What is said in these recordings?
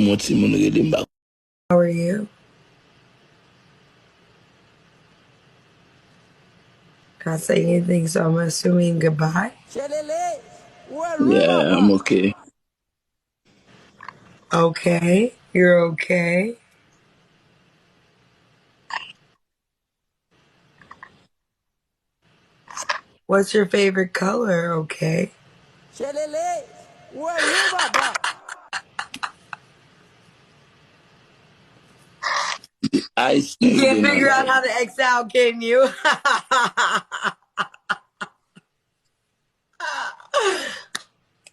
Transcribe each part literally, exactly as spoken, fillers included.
Yon timoun rele m pa. How are you? Not saying anything, so I'm assuming goodbye. Yeah, I'm okay. Okay, you're okay. What's your favorite color? Okay. You can't figure out how to X out, can you?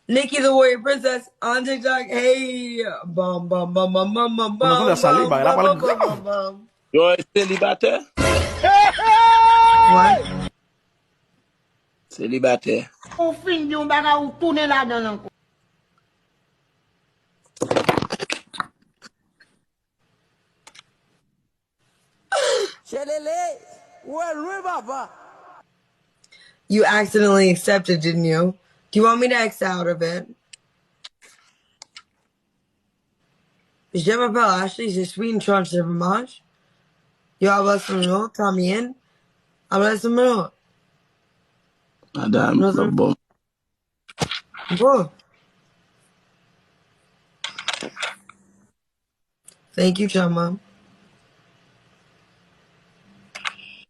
Nikki the Warrior Princess on TikTok. Hey, bum bum bum bum bum bum bum bum bum bum bum bum. Yo, selibatè? What? Selibatè. Ou fin di yon bagay, ou tounen ladan l ankò. Chelele, ou wè lwen papa. You accidentally accepted, didn't you? Do you want me to X out of it? Je m'appelle Ashley, je suis une tranche de fromage. Yo, hablas español también. Hablas español. Madam, no sé. Bon. Thank you, Chama.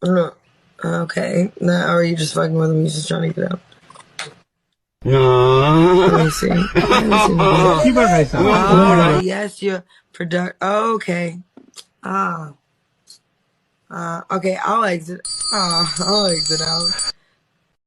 No. Okay. Nah, or are you just fucking with me? You just trying to get out. Let me see. Let me see. Ki bagay sa? Ah, yes, your product. Oh, okay. Ah. Uh, okay, I'll exit. Ah, I'll exit out.